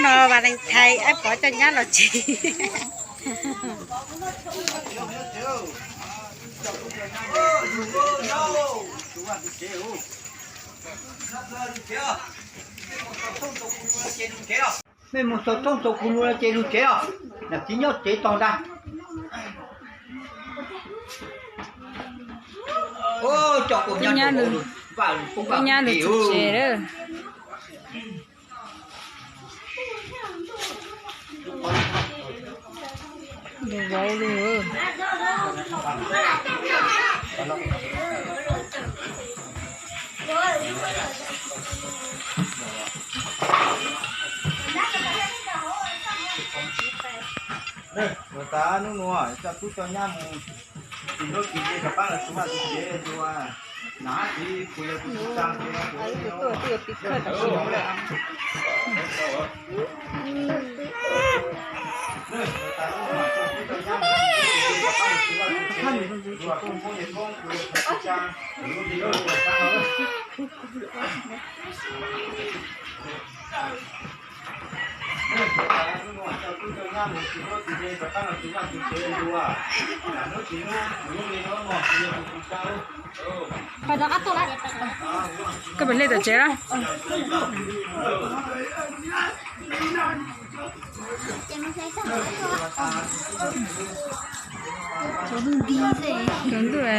No Valentine, ab, pov coj nyab los tsev. Mej mus xaus thoob tau kuv lug ces lug tsev os, nam txiv nyob tsev tog ntag. Coj nyab lug tsev lawm. Vauv lug. Ua tas nub nua coj tub coj nyab mus, tsis hlub tsis ze rov qab los tsis muaj tsis tsev dua. Nam hab txiv kuv yog tus tsis tau tsev. Koj pem lej tom tsev lawm. Tsaus ntuj.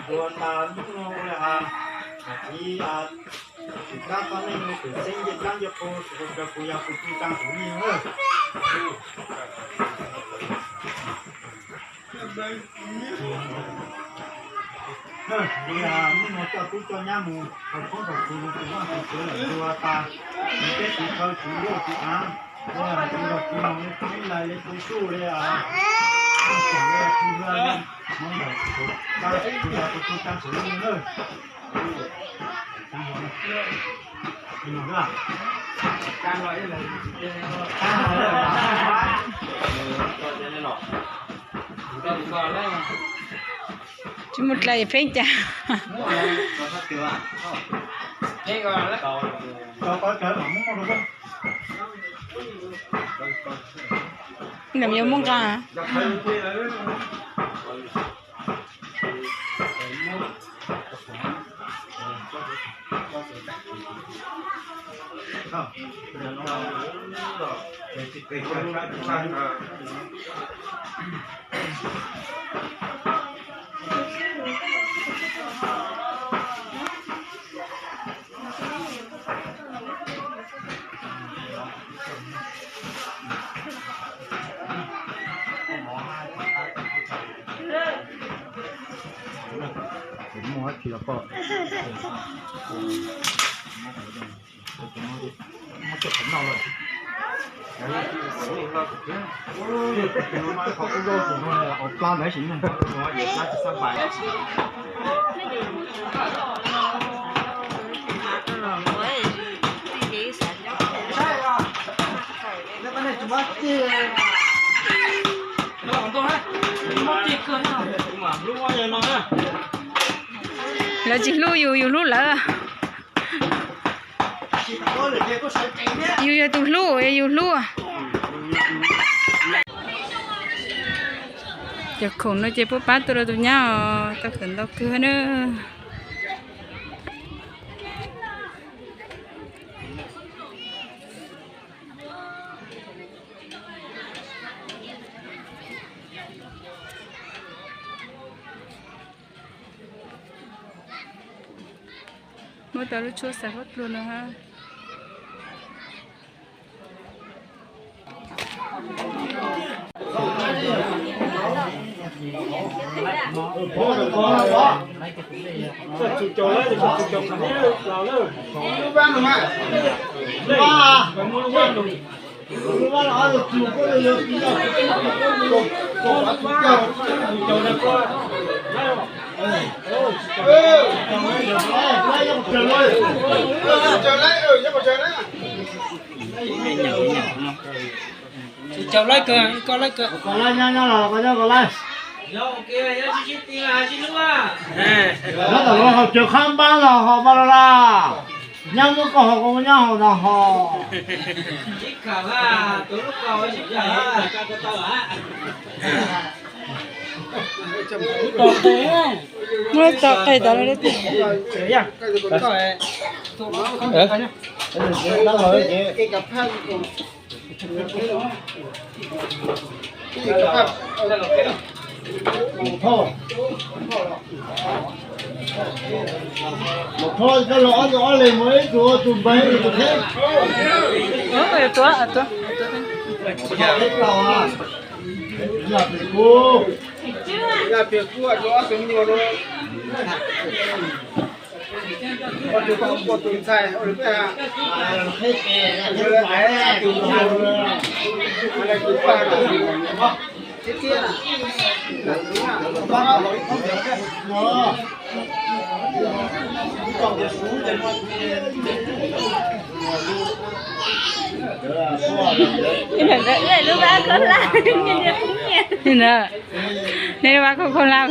Ua tas hnub no ua li has, txiv tsis kab txhob neej tus xeeb ncej dlaab ncej qhua, kuv yog kuv tub taag kuv neej. Hnub no coj tub coj nyab mus thov koob thov kuv, tus vaj tus tsev lawm ua tas, tsis teb tsis khaw tsis luj tsis av, ua tsis nrog tsis moog li tub lais li tub suj li, tub hlub li, hnub no kuv yog kuv tub taag kuv neej na. Tsis muaj dlai pheej cas. Nam yuav muab nqa. Lawv tsis hlub yus, yus hlub lawv. Yus yog tus hlub, yus hlub. Cov khoom no ces puab pab tuaj rau tus nyab os, tau kawm ntau kawg na. Muab tau lub tshuab xaws huab dluag no hab. Tsis caum laib kawg, koj laib kawg. Koj laib nyob nyob los koj nyob koj laib. Nyob tom lub hauv cawv qhab npab los ho Valera. Nyob muab koj ho koj nyob hauv no ho. Muab tso qe tas. Mus thov cov los ob tug ob leeg mus ib tug ua tus npawg ib tug qheb. Tuav, tuav, tuav. Yog pem kub, yog pem kub ua rau ob tug me nyuam rau. Ua tus poj tus ntxhais ua rau peb ha. Lub bab koj laj, nej lub bab koj koj laj.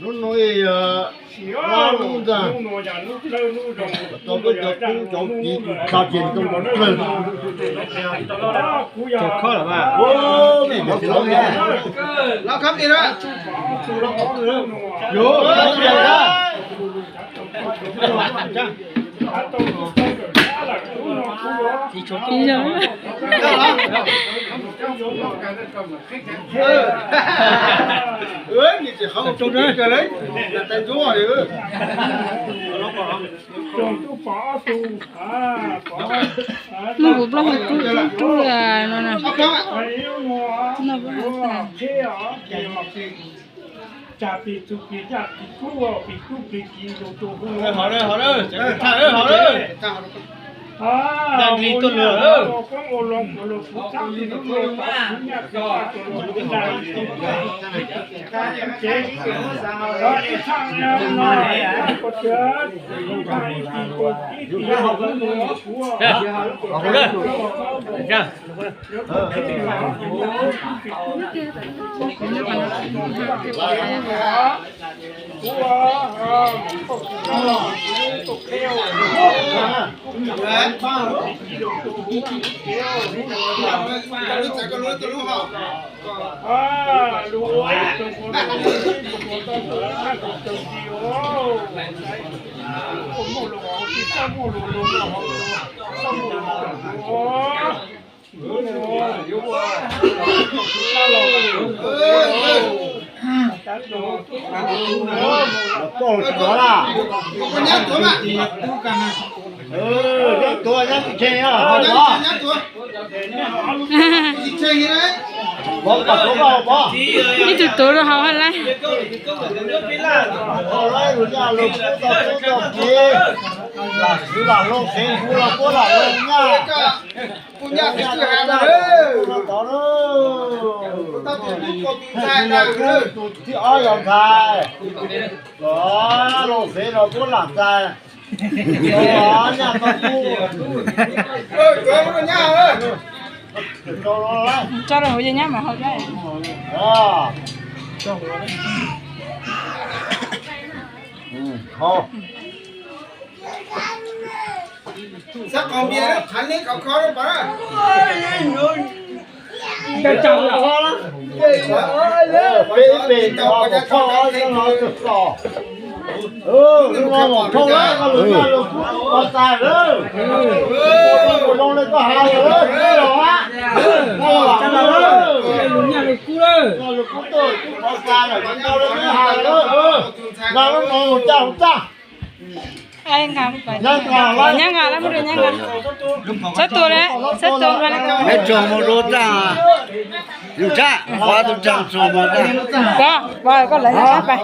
Hnub no yog lub ntxa, tau peb cov tub cov kiv tus tha ces tau los dlawg. Tsaug khab lawm mas. Los khab tiag na. Yuav khab tiag na. Ib zaug. Nws tsis qhov tsis kawg li, tais ntsuab li. Muaj kuv plaub hau rub rub rub no na. Ho, ho, ho. Dag li tuaj lawm. Koj tsis tuav na. Nyob tuav nyob tsis tseg, ho tuav. Pov kom tuav koj pov. Ib tug tuav rau hauv haj laib. Hauv laib lus nyaj lus kub tau kub tau kiv. Lam swv lam loo qev hu los puab lam loo nyaj. Tus thib ob yog ntxhais, los los xev los tuab lam ntxhais. Tso rau hauv nyab mas hau. Nyab nqa, nyab nqa, sab tua lawm, sab tua. Neb tsuag mus rau tag, yus tshab qhov tus tsuag mus tag. Koj, koj lawv sab pais.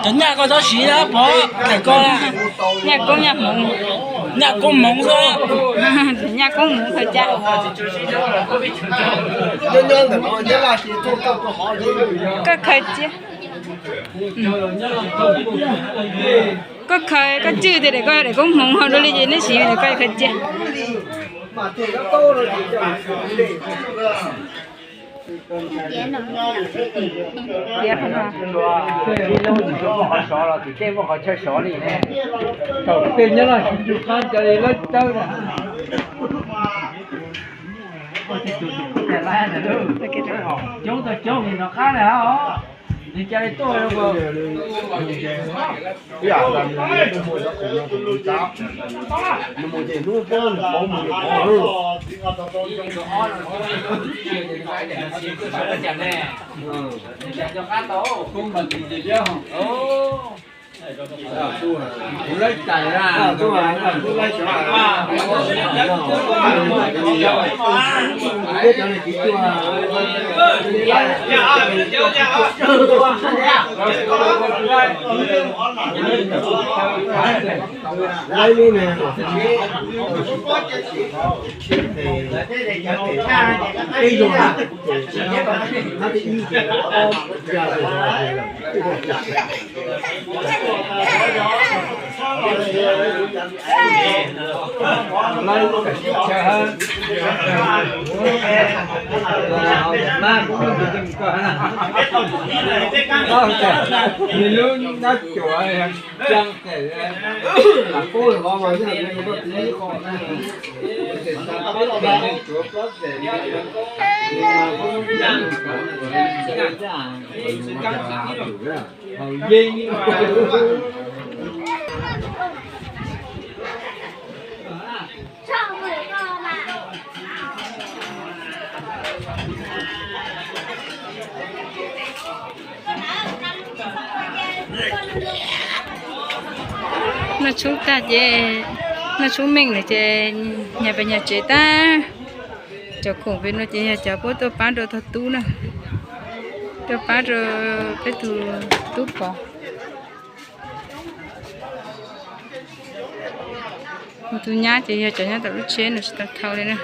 Cov nyaj koj txhob siv na, pov khaws koj. Nyaj koob nyaj hmoov. Nyaj koob hmoov xwb. Nyaj koob hmoov khaws cas? Koj khaws cia. Koj khaws koj tswj tias daim koj yog daim koob hmoov ho dua li ces neb siv daim koj khaws cia. Tej nyob los tsis tshua qab cov li lawv tawb na. Coob tau coob li no qab na os. Nws ca li tuaj. Nws lub nab cuam. Noj tshoob tag ces, noj tshoob meej lawm ces nyias pais nyias tsev tag. Cov khoom pem no ces yog cov puab tuaj pab rau tog tub na, tuaj pab rau peb tug tub pov. Tus nyab ces yog cov nyob tom lub tsheb no tsis tau thau li na.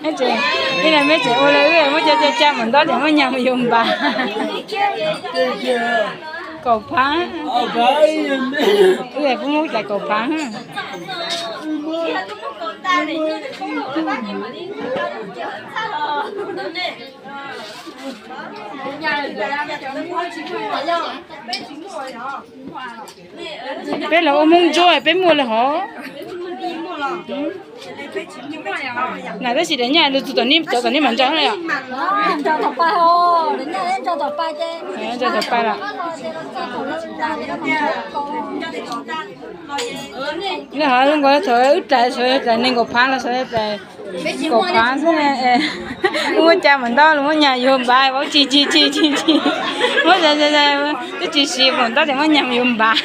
Meb tsev, ib no meb tsev ua lawm wb muab cov ca ca mus ntaub ces muab nyas mus yuav npas. Kaum phav, wb kuj muab tais kaum phav. Peb los ua Hmoob Ntsuab peb muaj lawm hov. Na tab sis daim nyaj lus tus tom ni, cov tom ni mas ntsa na yom. Ntsa tom pa lawm. Lawv hov zoo nkaus thaum wb rais, rais nees nkaum phav los rais kaum phav xwb. Muaj cas mam ntaub los muab nyas yuav npav, vauv tsis tsis tsis tsis tsis, muab twb tsis siv mam ntaub ces muab nyas yuav npav.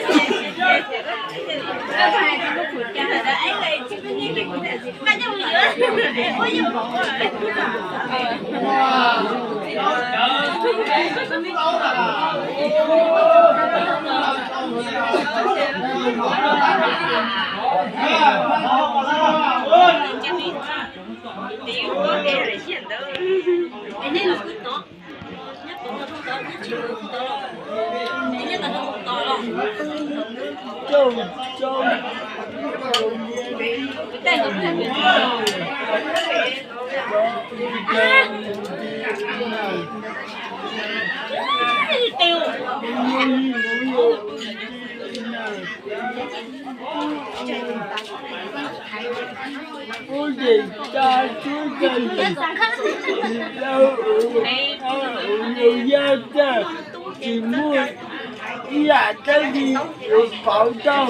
Tsis muaj ib yam dab tsi yuav pauv tau.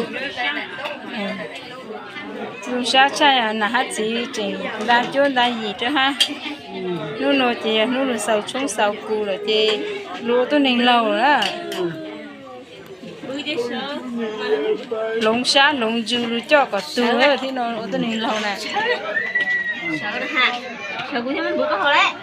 Zoo sab tshaj, nam hab txiv tseem nta cuab nta yim rau hab. Hnub no ces yog hnub lug xaus tshoob xaus kug lawm ces lug ua tuab neeg laug lawm. Hloov sab hloov ntsws lug coj kom tug thiab no ua tuab neeg laug na. Sawv kuv thiaj muab npuv koj haus lawm.